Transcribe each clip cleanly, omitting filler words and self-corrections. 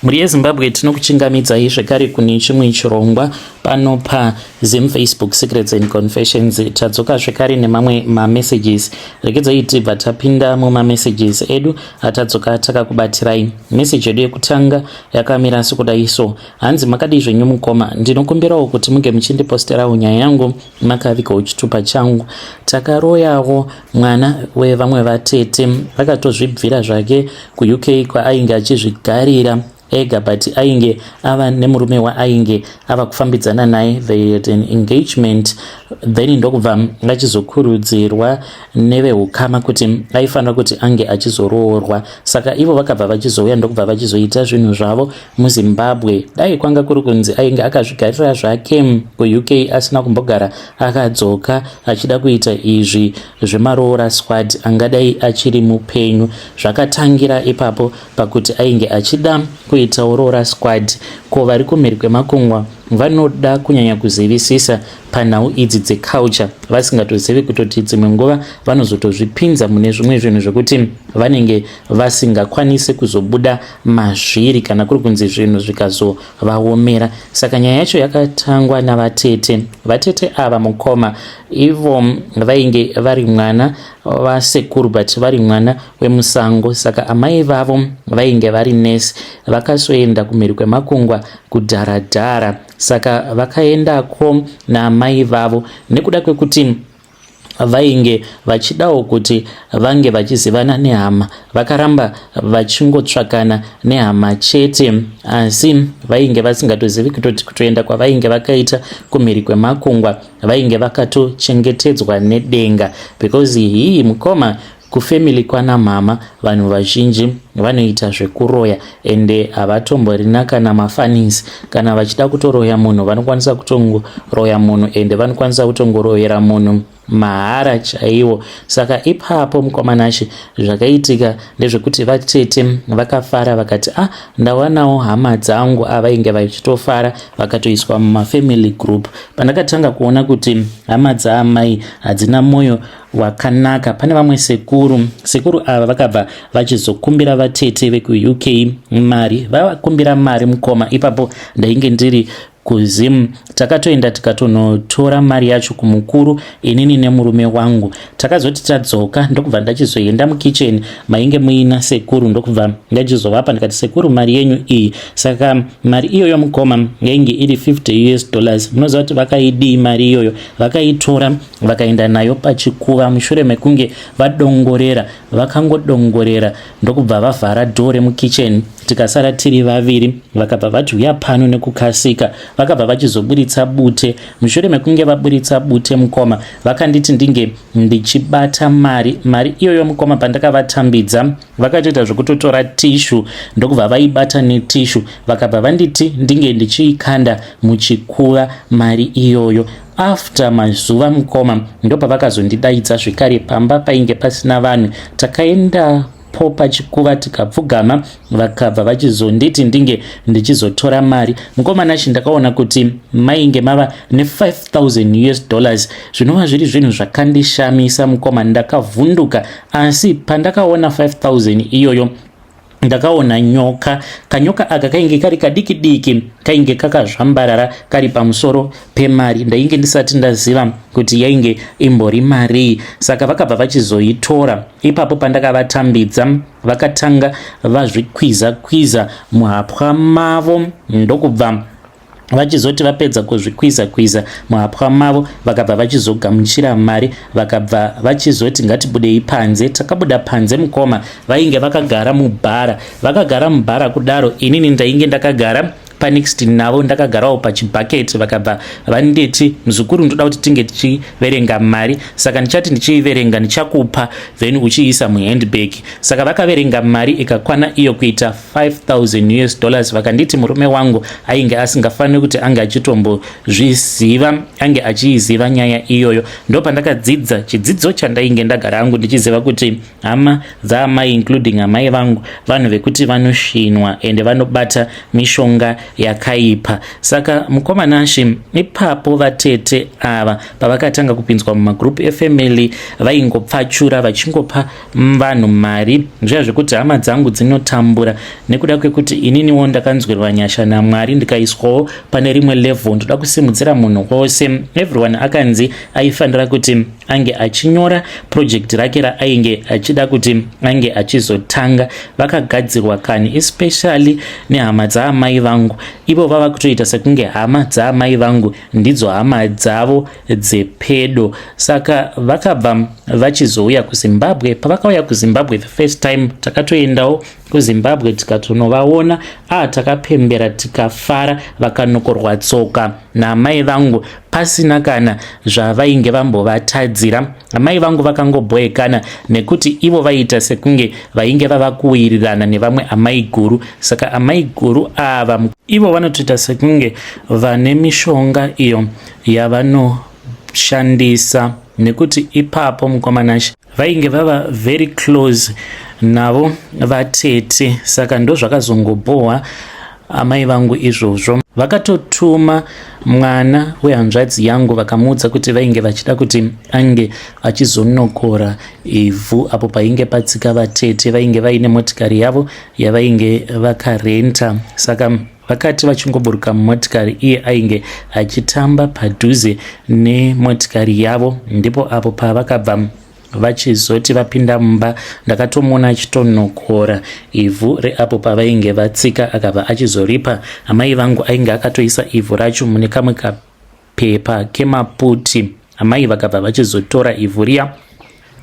Mhuri yeZimbabwe, tinokuchingamidzai zvekare kune chimwe chirongwa pano paZim Facebook Secrets and Confessions. Tadzoka zvekare nemamwe mamessages. Regedzai tibva tapinda mumamessages edu atadzoka takakubatirai. Message yedu yekutanga yakamira sekudai so. Hanzi, "Makadii zvenyu mukoma? Ndinokumbirawo kuti munge muchindiposterawo nyaya yangu makavigawo chitupa changu. Takaroyawo mwana wevamwe vatete. Akatozvibvira zvake kuUK kwaainge achizvigarira ega, but ainge ava nemurume waainge ava kufambidzana naye. They had an engagement, then ndokubva achizokurudzirwa neveukama kuti aifanira kuti ange achizoroorwa. Saka ivo vakabva vachizouya, ndokubva vachizoita zvinhu zvavo muZimbabwe. Dai kwanga kuri kunzi ainge akazvigarira zvake kuUK, asina kumbogara akadzoka achida kuita izvi zvemaroora squad, angadai achiri mupenyu. Zvakatangira ipapo pakuti ainge achida kuitawo roora squad. Ko vari kumhiri kwemakungwa vanoda kunyanya kuzivisisa panhau idzi dzeculture, vasingatozivi kutoti dzimwe nguva vanozotozvipinza mune zvimwe zvinhu zvekuti vanenge vasingakwanisi kuzobuda mazviri kana kuri kunzi zvinhu zvikazovaomera. Saka nyaya yacho yakatangwa navatete. Vatete ava, mukoma, ivo vainge vari mwana vasekuru, but vari mwana wemusango. Saka amai vavo vainge vari nesi, vakasoenda kumhiri kwemakungwa kudharadhara. Saka vakaendako naamai vavo nekuda kwekuti vainge vachidawo kuti vange vachizivana nehama. Vakaramba vachingotsvakana nehama chete, asi vainge vasingatozivi kutoti kutoenda kwavainge vakaita kumhiri kwemakungwa vainge vakatochengetedzwa nedenga, because hii mukoma, kufamily kwana mama vanhu vazhinji vanoita zvekuroya, ende havatomborina kana mafanisi. Kana vachida kutoroya munhu, vanokwanisa kutongoroya munhu, ende vanokwanisa kutongoroyera munhu mahara chaiwo. Saka ipapo, mukoma Nashe, zvakaitika ndezvekuti vatete vakafara, vakati, 'Ah, ndawanawo hama dzangu.' Avainge vachitofara, vakatoiswa mumafamily group. Pandakatanga kuona kuti hama dzaamai hadzina mwoyo wakanaka, pane vamwe sekuru. Sekuru ava vakabva vachizokumbira vatete vekuUK mari. Vavakumbira mari, mukoma, ipapo ndainge ndiri kuZim. Takatoenda tikatonotora mari yacho kumukuru, inini nemurume wangu. Takazoti tadzoka, ndokubva ndachizoenda mukicheni mainge muina sekuru, ndokubva ndachizovapa, ndikati, 'Sekuru, mari yenyu iyi.' Saka mari iyoyo, mukoma, yainge iri 50 US dollars. Munoziva kuti vakaidii mari iyoyo? Vakaitora, vakaenda nayo pachikuva. Mushure mekunge vadongorera, vakangodongorera, ndokubva vavhara dhoo remukicheni. Tikasara tiri vaviri. Vakabva vati, 'Uya pano nekukasika.' Vakabva vachizoburitsa bute. Mushure mekunge vaburitsa bute, mukoma, vakanditi ndinge ndichibata mari. Mari iyoyo, mukoma, pandakavatambidza, vakatoita zvekutotora tissue, ndokubva vaibata netissue. Vakabva vanditi ndinge ndichiikanda muchikuva mari iyoyo. After mazuva, mukoma, ndopavakazondidaidza zvekare pamba painge pasina vanhu. Takaenda po pachikuva, tikapfugama. Vakabva vachizonditi ndinge ndichizotora mari. Mukoma Nashe, ndakaona kuti mainge mava ne5000 US dollars, zvinova zviri zvinhu zvakandishamisa, mukoma. Ndakavhunduka, asi pandakaona 5000 iyoyo, ndakaona nyoka. Kanyoka aka kainge kari kadiki diki, kainge kakazvambarara kari pamusoro pemari. Ndainge ndisati ndaziva kuti yainge imbori marii. Saka vakabva vachizoitora. Ipapo pandakavatambidza, vakatanga vazvikwiza kwiza muhapwa mavo, ndokubva vachizoti vapedza kuzvikwiza kwiza muhapwa mavo, vakabva vachizogamuchira mari. Vakabva vachizoti, 'Ngatibudei panze.' Takabuda panze, mukoma. Vainge vakagara mubhara. Vakagara mubhara kudaro, inini ndainge ndakagara panext navo, ndakagarawo pachibhaketi. Vakabva vanditi, 'Muzukuru, ndoda kuti tinge tichiverenga mari. Saka ndichati ndichiiverenga, ndichakupa, then uchiisa muhandbag.' Saka vakaverenga mari ikakwana iyo kuita 5000 US dollars. Vakanditi murume wangu ainge asingafaniri kuti ange achitombozviziva, ange achiiziva nyaya iyoyo. Ndo pandakadzidza chidzidzo chandainge ndagara hangu ndichiziva, kuti hama dzaamai, including amai vangu, vanhu vekuti vanosvinwa ende vanobata mishonga. yakaipa. Saka mukoma Nashe, ipapo vatete ava pavakatanga kupinzwa mumagroup efamily, vaingopfachura vachingopa vanhu mari zviya zvekuti hama dzangu dzinotambura nekuda kwekuti ininiwo ndakanzwirwa nyasha naMwari, ndikaiswawo pane rimwe level. Ndoda kusimudzira munhu wose. Everyone akanzi aifanira kuti ange achinyora project rake raainge achida kuti ange achizotanga. Vakagadzirwa kani, especially nehama dzaamai vangu. Ivo vava kutoita sekunge hama dzaamai vangu ndidzo hama dzavo dzepedo. Saka vakabva vachizouya kuZimbabwe. Pavakauya kuZimbabwe the first time, takatoendawo kuZimbabwe tikatonovaona. A, takapembera, tikafara. Vakanokorwa tsoka naamai vangu pasina kana zvavainge vambovatadzira. Amai vangu vakangobhoekana nekuti ivo vaiita sekunge vainge vava kuwirirana nevamwe amai guru. Saka amai guru ava ivo vanotoita sekunge vane mishonga iyo yavanoshandisa, nekuti ipapo mukoma Nashe vainge vava very close navo vatete. Saka ndo zvakazongobhohwa amai vangu izvozvo. Vakatotuma mwana wehanzvadzi yangu, vakamuudza kuti vainge vachida kuti ange achizonokora ivhu apo painge patsika vatete. Vainge vaine motikari yavo yavainge vakarenta. Saka vakati vachingoburuka mumotikari, iye ainge achitamba padhuze nemotikari yavo. Ndipo apo pavakabva vachizoti vapinda mumba, ndakatomuona achitonokora ivhu reapo pavainge vatsika. Akabva achizoripa amai vangu. Ainge akatoisa ivhu racho mune kamwe kapepa kemaputi. Amai vakabva vachizotora ivhu riya,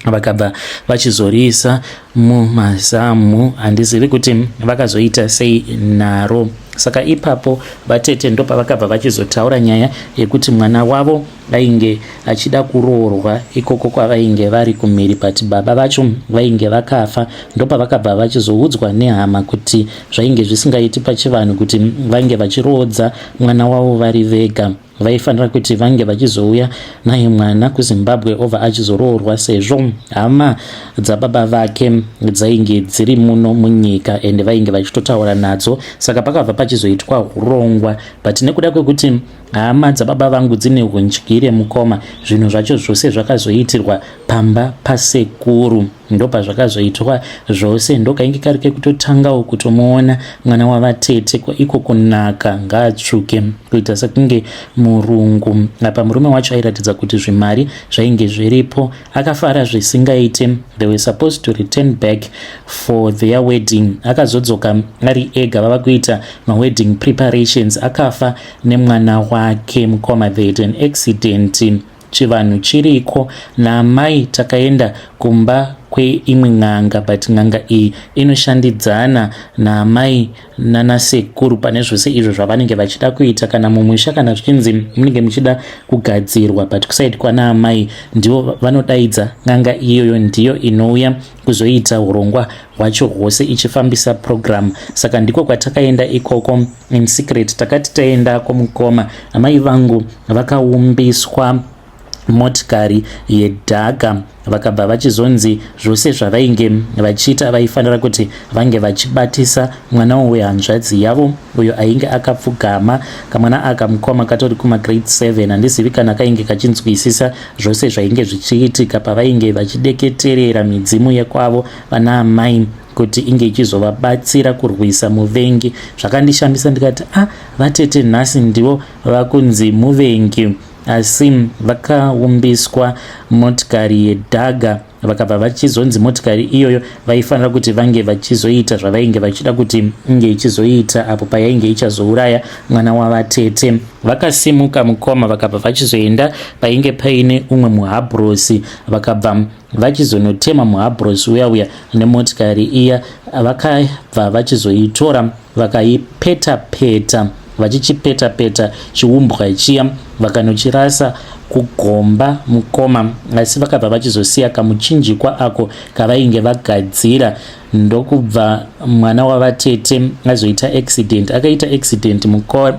vakabva vachizoriisa mumazamu. Handizivi kuti vakazoita sei naro. Saka ipapo vatete ndopavakabva vachizotaura nyaya yekuti mwana wavo ainge achida kuroorwa ikoko kwavainge vari kumhiri, but baba vacho vainge vakafa. Ndopavakabva vachizoudzwa nehama kuti zvainge zvisingaiti pachivanhu kuti vange vachiroodza mwana wavo vari vega. Vaifanira kuti vange vachizouya naye mwana kuZimbabwe, obva achizoroorwa, sezvo hama dzababa vake dzainge dziri muno munyika ende vainge vachitotaura nadzo. Saka pakabva pachizoitwa urongwa, but nekuda kwekuti hama dzababa vangu dzine undyire, mukoma, zvinhu zvacho zvose zvakazoitirwa pamba pasekuru. Ndopazvakazoitwa zvose. Ndokainge kari kekutotangawo kutomuona mwana wavatete. Iko kunaka, ngaatsvuke kuita sekunge murungu. Apa murume wacho airatidza kuti zvimari zvainge zviripo. Akafara zvisingaite. They were supposed to return back for their wedding. Akazodzoka ari ega vava kuita mawedding preparations. Akafa nemwana wake, mukoma. They had an accident. Chivanhu chiriko. Naamai takaenda kumba kweimwe n'anga, but n'anga iyi inoshandidzana naamai nanasekuru pane zvose izvo zvavanenge vachida kuita, kana mumusha, kana zvichinzi munenge muchida kugadzirwa, but kuside kwana amai ndivo vanodaidza n'anga iyoyo, ndiyo inouya kuzoita urongwa hwacho hwose ichifambisa program. Saka ndiko kwatakaenda ikoko in secret. Takati taendako, mukoma, amai vangu vakaumbiswa motikari yedhaka. Vakabva vachizonzi zvose zvavainge vachiita vaifanira kuti vange vachibatisa mwana wehanzvadzi yavo uyo ainge akapfugama. Kamwana aka, mukoma, katori kumagrade 7. Handizivi kana kainge kachinzwisisa zvose zvainge zvichiitika pavainge vachideketerera midzimu yekwavo vana amai kuti inge ichizovabatsira kurwisa muvengi. Zvakandishamisa, ndikati, "A, ah, vatete nhasi ndivo vakunzi muvengi?" Asi vakaumbiswa motikari yedhaga. Vakabva vachizonzi motikari iyoyo vaifanira kuti vange vachizoita zvavainge vachida kuti inge ichizoita apo payainge ichazouraya mwana wavatete. Vakasimuka, mukoma, vakabva vachizoenda painge paine umwe muhabhurosi. Vakabva vachizonotema muhabhurosi uya uya nemotikari iya. Vakabva vachizoitora, vakaipeta peta, vachichipeta peta chiumbwa chiya, vakanochirasa kugomba, mukoma. Asi vakabva vachizosiya kamuchinjikwa ako kavainge vagadzira. Ndokubva mwana wavatete azoita accident. Akaita accident,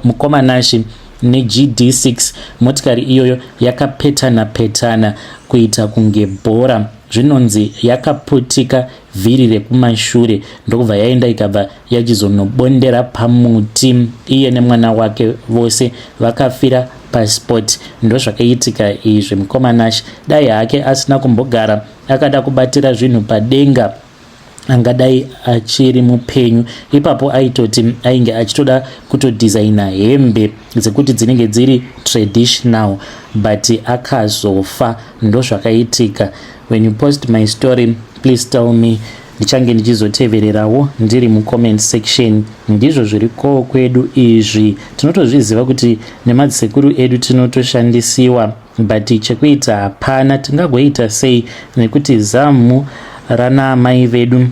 mukoma Nashi, neGD6. Motikari iyoyo yakapetana petana kuita kunge bhora. Zvinonzi yakaputika vhiri rekumashure ndokubva yaenda ikabva yachizonobondera pamuti. Iye nemwana wake vose vakafira paspot. Ndozvakaitika izvi mukoma Nash. Dai hake asina kumbogara akada kubatira zvinhu padenga angadai achiri mupenyu. Ipapo aitoti ainge achitoda kutodhizaina hembe dzekuti dzinenge dziri traditional, but akazofa. Ndozvakaitika. When you post my story, please tell me, ndichange ndichizotevererawo ndiri mucomment section. Ndizvo zviri koo kwedu izvi. Tinotozviziva kuti nemadzisekuru edu tinotoshandisiwa, but chekuita hapana. Tingagoita sei nekuti zamu rana amai vedu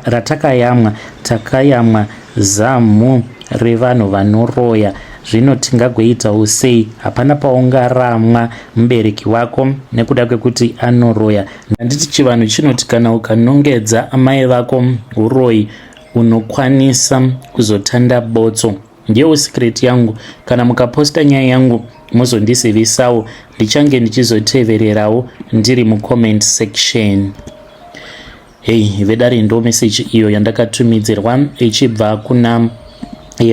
ratakayamwa, takayamwa zamu revanhu vanoroya. Zvino tingagoitawo sei? Hapana paungaramwa mubereki wako nekuda kwekuti anoroya. Handiti chivanhu chinoti kana ukanongedza amai vako uroyi, unokwanisa kuzotanda botso? Ndiyo secret yangu. Kana mukaposta nyaya yangu, muzondizivisawo, ndichange ndichizotevererawo ndiri mucomment section. Hei vedare, ndo meseji iyo yandakatumidzirwa ichibva kuna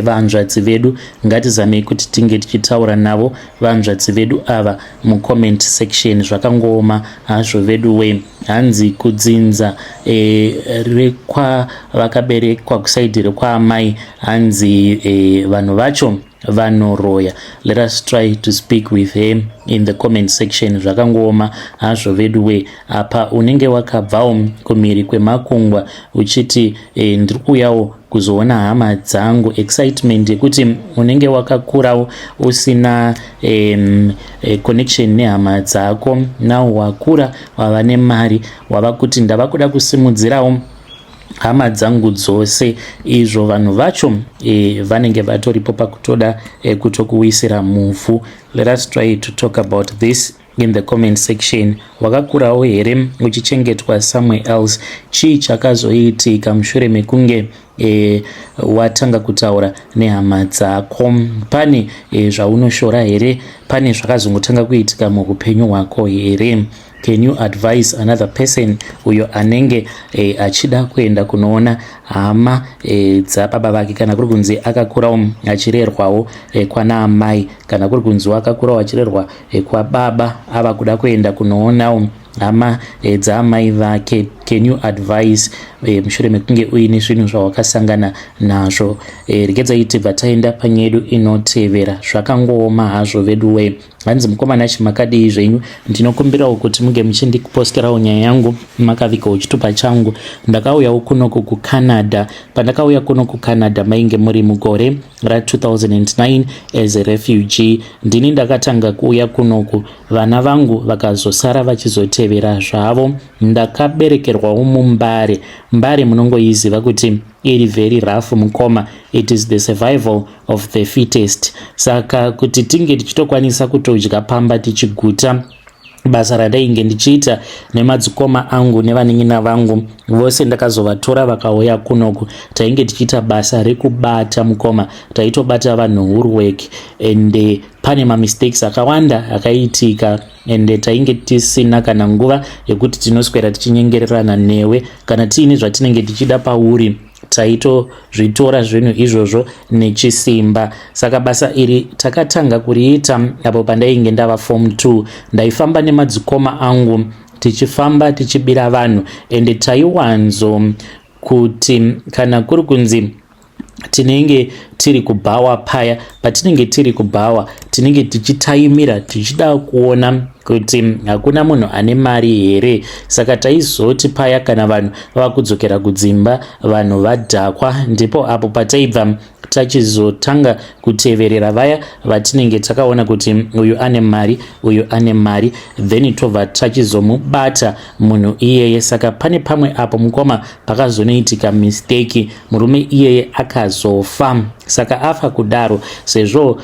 vanzvadzi vedu. Ngatizamei kuti tinge tichitaura navo vanzvadzi vedu ava mucomment section. Zvakangooma hazvo vedu we. Hanzi kudzinza rekwavakaberekwa, kusaidhi rekwaamai, hanzi vanhu vacho vanoroya. Let us try to speak with him in the comment section. Zvakangooma hazvo vedu we. Apa unenge wakabvawo kumhiri kwemakungwa uchiti ndiri kuuyawo kuzoona hama dzangu. Excitement yekuti unenge wakakurawo usina connection nehama dzako. Now wakura, wava nemari, wava kuti ndava kuda kusimudzirawo hama dzangu dzose. Izvo vanhu vacho vanenge vatoripo pakutoda kutokuwisira muvhu. Let us try to talk about this in the comment section. Wakakurawo here uchichengetwa somewhere else? Chii chakazoitika mushure mekunge watanga kutaura nehama dzako? Pane zvaunoshora here? Pane zvakazongotanga kuitika muupenyu hwako here? Can you advise another person uyo anenge achida kuenda kunoona hama dzababa vake, kana kuri kunzi akakurawo achirerwawo kwana amai, kana kuri kunzi akakurawo achirerwa kwababa, ava kuda kuenda kunoonawo hama dzaamai vake? Can you advise mushure mekunge uine zvinhu zvawakasangana nazvo? Regedzai tibva taenda panyaya yedu inotevera. Zvakangooma hazvo vedu wee. Hanzi, "Mukoma Nashi, makadii zvenyu? Ndinokumbirawo kuti munge muchindiposterawo nyaya yangu makavigawo chitupa changu. Ndakauyawo kunoku kuCanada. Pandakauya kuno kuCanada mainge muri mugore ra2009 as a refugee. Ndini ndakatanga kuuya kunoku, vana vangu vakazosara vachizotevera zvavo. Ndakaberekerwawo muMbare. Mbare munongoiziva kuti iri very rough, mukoma. It is the survival of the fittest. Saka kuti tinge tichitokwanisa kutodya pamba tichiguta, basa randainge ndichiita nemadzikoma angu nevanin'ina vangu vose, ndakazovatora vakauya kunoku, tainge tichiita basa rekubata, mukoma. Taitobata vanhu woodwork, and pane mamistakes akawanda akaitika, ende tainge tisina kana nguva yekuti tinoswera tichinyengererana newe. Kana tiine zvatinenge tichida pauri, taitozvitora zvinhu izvozvo nechisimba. Saka basa iri takatanga kuriita apo pandainge ndava form 2. Ndaifamba nemadzikoma angu, tichifamba tichibira vanhu, ende taiwanzo kuti kana kuri kunzi tinenge tiri kubhawa, paya patinenge tiri kubhawa, tinenge tichitaimira tichida kuona kuti hakuna munhu ane mari here. Saka taizoti paya kana vanhu vava kudzokera kudzimba, vanhu vadhakwa, ndipo apo pataibva tachizotanga kuteverera vaya vatinenge takaona kuti uyu ane mari, uyu ane mari, then tobva tachizomubata munhu iyeye. Saka pane pamwe apo, mukoma, pakazonoitika mistake, murume iyeye akazofa. Saka afa kudaro, sezvo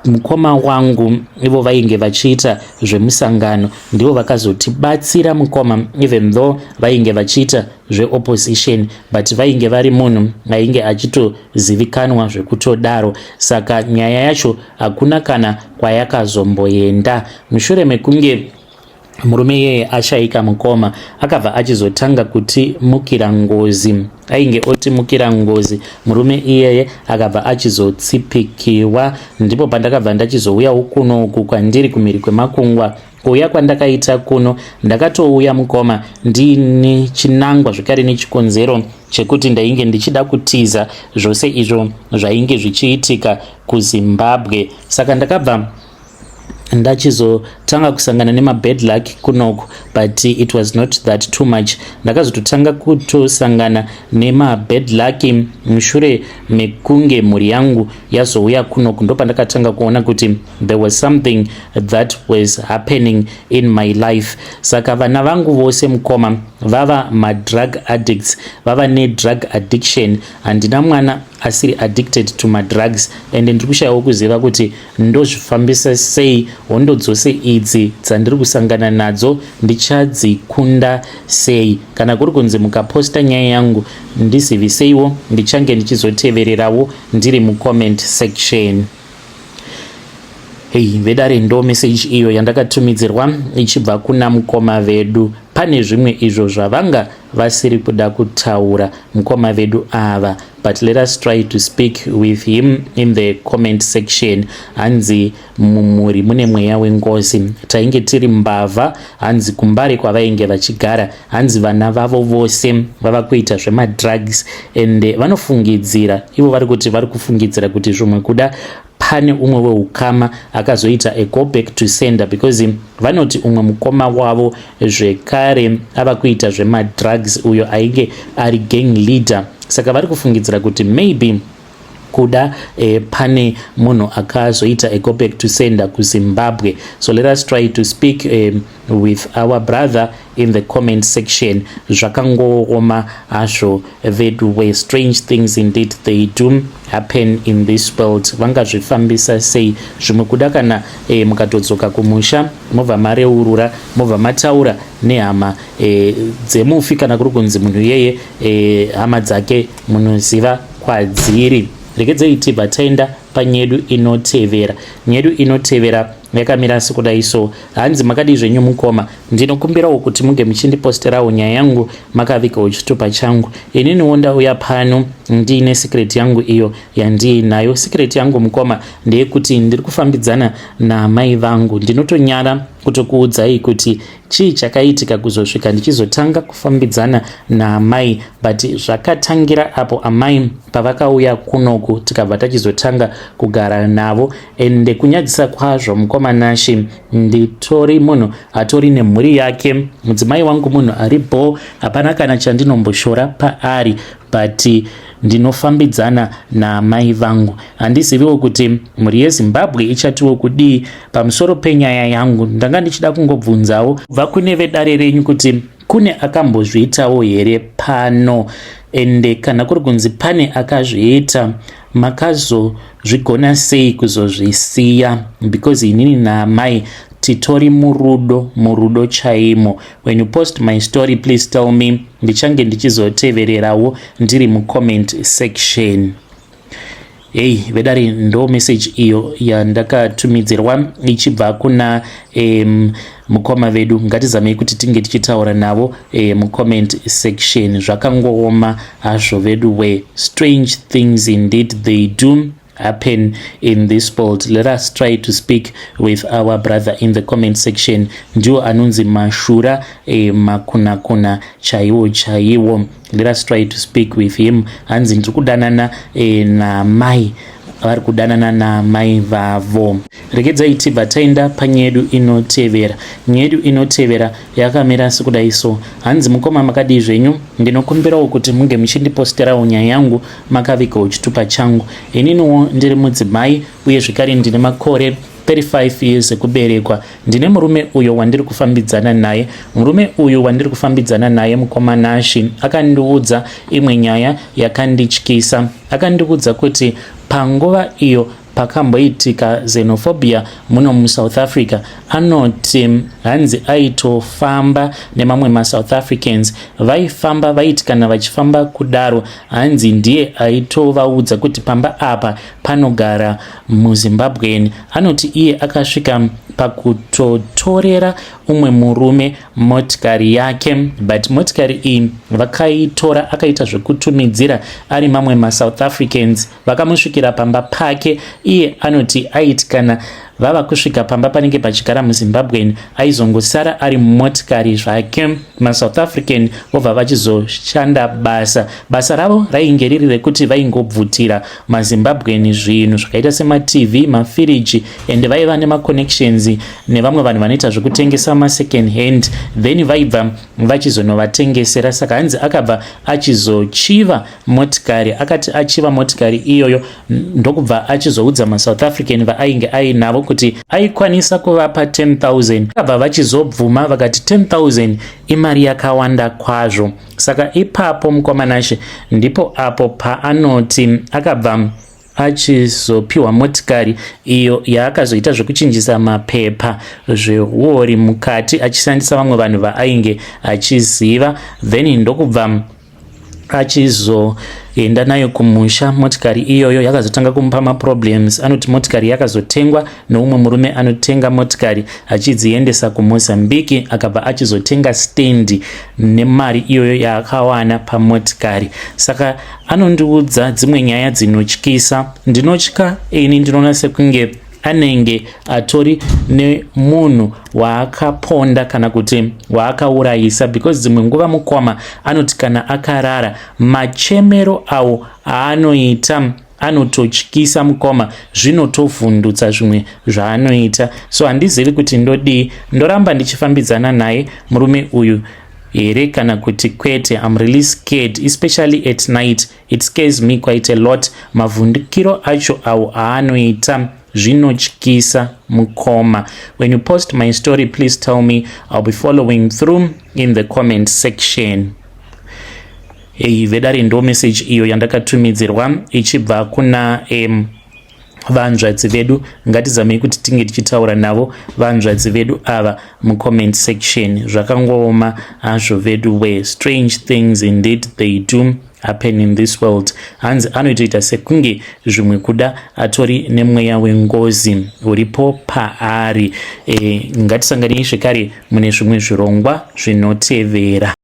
mukoma wangu ivo vainge vachiita zvemusangano, ndivo vakazotibatsira, mukoma. Even though vainge vachiita zveopposition, but vainge vari munhu ainge achitozivikanwa zvekutodaro. Saka nyaya yacho hakuna kana kwayakazomboenda mushure mekunge Murume iyeye ashaika mukoma, akabva achizotanga kutimukira ngozi. Ainge otimukira ngozi murume iyeye, akabva achizotsipikiwa. Ndipo pandakabva ndachizouyawo kunoku kwandiri kumhiri kwemakungwa. Kuuya kwandakaita kuno, ndakatouya mukoma ndiine chinangwa zvekare nechikonzero chekuti ndainge ndichida kutiza zvose izvo zvainge zvichiitika kuZimbabwe. Saka ndakabva ndachizotanga kusangana nemabad luck kunoku, but it was not that too much. Ndakazototanga kutosangana nemabad luck mushure mekunge mhuri yangu yazouya kunoku. Ndopandakatanga kuona kuti there was something that was happening in my life. Saka vana vangu vose mukoma vava madrug addicts, vava nedrug addiction. Handina mwana asiri addicted to madrugs, and ndiri kushayiwo kuziva kuti ndozvifambisa sei. Hondo dzose idzi dzandiri kusangana nadzo ndichadzikunda sei? Kana kuri kunzi mukaposta nyaya yangu, ndiziviseiwo, ndichange ndichizotevererawo ndiri mucomment section. Hei vedare, ndo message iyo yandakatumidzirwa ichibva kuna mukoma vedu. Pane zvimwe izvo zvavanga vasiri kuda kutaura mukoma vedu ava, but let us try to speak with him in the comment section. Hanzi mumhuri mune mweya wengozi, tainge tiri mbavha. Hanzi kuMbare kwavainge vachigara, hanzi vana vavo vose vava kuita zvemadrugs, and vanofungidzira, ivo vari kuti vari kufungidzira kuti zvimwe kuda pane umwe weukama akazoita a go back to sender, because vanoti umwe mukoma wavo zvekare ava kuita zvemadrugs, uyo ainge ari gang leader. Saka vari kufungidzira kuti maybe kuda pane munhu akazoita a go back to sender kuZimbabwe. So let us try to speak with our brother in the comment section. Zvakangooma hazvo vedu. Strange things indeed, they do happen in this world. Vangazvifambisa sei? Zvimwe kuda kana mukatodzoka kumusha, mobva mareurura, mobva mataura nehama dzemufi, kana kuri kunzi munhu iyeye hama dzake munoziva kwadziri. Regedzei tibva taenda panyedu inotevera. Nyedu inotevera yakamira sekudai so. Hanzi, "Makadii zvenyu mukoma? Ndinokumbirawo kuti munge muchindiposterawo nyaya yangu makavigawo chitupa changu. Ininiwo ndauya pano ndiine secret yangu iyo yandiinayo. Secret yangu mukoma ndeyekuti ndiri kufambidzana namai vangu. Ndinotonyara kutokuudzai kuti chii chakaitika kuzosvika ndichizotanga kufambidzana naamai, but zvakatangira apo amai pavakauya kunoku, tikabva tachizotanga kugara navo. Ende kunyadzisa kwazvo mukoma Nashi, nditori munhu atori nemhuri yake. Mudzimai wangu munhu ari bho, hapana kana chandinomboshora paari, but ndinofambidzana naamai vangu. Handiziviwo kuti mhuri yeZimbabwe ichatiwo kudii pamusoro penyaya yangu. Ndanga ndichida kungobvunzawo kubva kune vedare renyu kuti kune akambozviitawo here pano? Ende kana kuri kunzi pane akazviita, makazozvigona sei kuzozvisiya? Because inini naamai titori murudo, murudo chaimo. When you post my story, please tell me, ndichange ndichizotevererawo ndiri mucomment section." Hei vedare, ndo message iyo yandakatumidzirwa ichibva kuna mukoma vedu. Ngatizamei kuti tinge tichitaura navo mucomment section. Zvakangooma hazvo vedu we. Strange things indeed, they do happen in this world. Let us try to speak with our brother in the comment section. Ndiwo anonzi mashura makunakuna chaiwo chaiwo. Let us try to speak with him. Hanzi ndiri kudanana namai, vari kudanana namai vavo. Regedzai tibva taenda panyedu inotevera. Nyedu inotevera yakamira sekudai so. Hanzi, "Mukoma, makadii zvenyu? Ndinokumbirawo kuti munge muchindiposterawo nyaya yangu makavigawo chitupa changu. Ininiwo ndiri mudzimai uye zvekare ndine makore 35 years ekuberekwa. Ndine murume uyo wandiri kufambidzana naye. Murume uyu wandiri kufambidzana naye, mukoma Nashi, akandiudza imwe nyaya yakandityisa. Akandiudza kuti panguva iyo Pakamboitika xenophobia muno muSouth Africa, anoti hanzi aitofamba nemamwe maSouth Africans. Vaifamba, vaiti kana vachifamba kudaro, hanzi ndiye aitovaudza kuti pamba apa panogara muZimbabwean. Anoti iye akasvika pakutotorera umwe murume motikari yake, but motikari iyi vakaitora, akaita zvekutumidzira ari mamwe maSouth Africans vakamusvikira pamba pake. Iye anoti aiti kana vava kusvika pamba panenge pachigara muZimbabwean, aizongosara ari mumotikari zvake, maSouth African vobva vachizoshanda basa. Basa ravo rainge riri rekuti vaingobvutira maZimbabwean zvinhu zvakaita semaTV, mafiriji, and vaiva nemaconnections nevamwe vanhu vanoita zvekutengesa masecond hand, then vaibva vachizonovatengesera. Saka hanzi akabva achizochiva motikari. Akati achiva motikari iyoyo, ndokubva achizoudza maSouth African vaainge ainavo kuti aikwanisa kuvapa 10,000. Akabva vachizobvuma, vakati 10,000 imari yakawanda kwazvo. Saka ipapo, mukomanashe, ndipo apo paanoti akabva achizopiwa motikari iyo yaakazoita zvekuchinjisa mapepa zveuori mukati, achishandisa vamwe vanhu vaainge achiziva, then ndokubva achizoenda nayo kumusha. Motikari iyoyo yakazotanga kumupa maproblems. Anoti motikari yakazotengwa neumwe murume anotenga motikari achidziendesa kuMozambique. Akabva achizotenga stendi nemari iyoyo yaakawana pamotikari. Saka anondiudza dzimwe nyaya dzinotyisa. Ndinotya ini, ndinoona sekunge anenge atori nemunhu waakaponda kana kuti waakaurayisa, because dzimwe nguva, mukoma, anoti kana akarara, machemero awo aanoita anototyisa, mukoma, zvinotovhundutsa zvimwe zvaanoita. So handizivi kuti ndodii. Ndoramba ndichifambidzana naye murume uyu here kana kuti kwete? I'm really scared, especially at night. It scares me quite a lot. Mavhundukiro acho awo aanoita zvinotyisa, mukoma. When you post my story, please tell me. I'll be following through in the comment section. Ei vedare, ndo message iyo yandakatumidzirwa ichibva kuna vanzvadzi vedu. Ngatizamei kuti tinge tichitaura navo vanzvadzi vedu ava mucomment section. Zvakangooma hazvo vedu we. Strange things indeed, they do happen in this world. Hanzi anoitoita sekunge zvimwe kuda atori nemweya wengozi uripo paari. Ngatisanganei zvekare mune zvimwe zvirongwa zvinotevera.